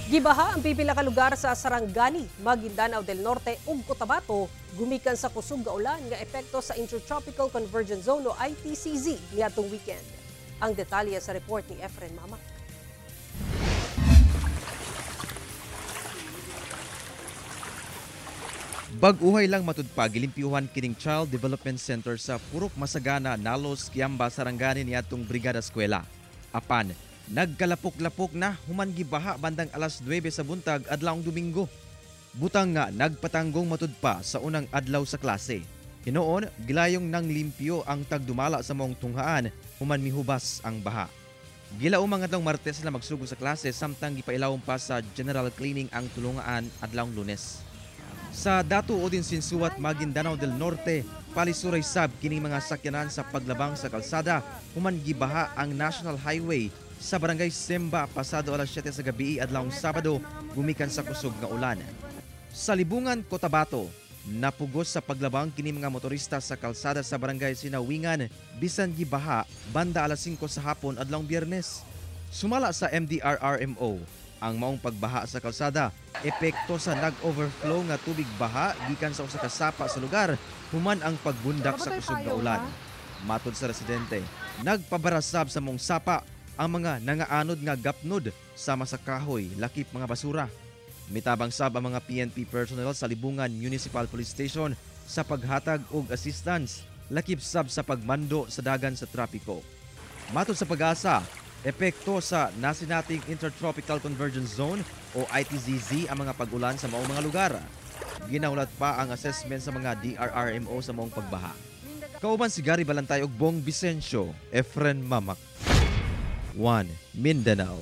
Gibaha ang pipila ka lugar sa Sarangani, Maguindanao del Norte ug Cotabato gumikan sa kusog nga ulan nga epekto sa Intertropical Convergence Zone o ITCZ niadtong weekend. Ang detalye sa report ni Efren Mamak. Bag-uhay lang matud pa gilimpyuhan kining Child Development Center sa Purok Masagana, Nalos, Kiamba, Sarangani niadtong Brigada Eskwela. Apan, nagkalapok-lapok na human gibaha bandang alas 9 sa buntag adlawng Domingo. Butang nga nagpatanggong matud pa sa unang adlaw sa klase. Hinuon, gilayong nang limpyo ang tagdumala sa maong tunghaan human mihubas ang baha. Gilaom ang adlawng Martes sila magsugo sa klase samtang gipailawom pa sa general cleaning ang tulungaan adlawng Lunes. Sa Datu Odin Sinsuat, Maguindanao del Norte, palisuray sab kining mga sakyanan sa paglabang sa kalsada human gibaha ang National Highway sa Barangay Semba pasado alas 7 sa gabi adlawng Sabado gumikan sa kusog nga ulan. Sa Libungan, Cotabato, napugos sa paglabang kini mga motorista sa kalsada sa Barangay Sinawingan bisan gibaha banda alas 5 sa hapon adlawng Biyernes. Sumala sa MDRRMO, ang maong pagbaha sa kalsada, epekto sa nag-overflow nga tubig baha gikan sa usa ka sapa sa lugar human ang pagbundak sa kusog nga ulan. Matod sa residente, nagpabarasab sa maong sapa ang mga nangaanod nga gapnod sama sa kahoy, lakip mga basura. Mitabang sab ang mga PNP personnel sa Libungan Municipal Police Station sa paghatag og assistance, lakip sab sa pagmando sa dagan sa trapiko. Matod sa Pag-asa, epekto sa nasinating Intertropical Convergence Zone o ITCZ ang mga pag-ulan sa maong mga lugar. Ginahulat pa ang assessment sa mga DRRMO sa maong pagbaha. Kauban si Gary Balantay ug Bong Vicencio, Efren Mamak. 1 Mindanao.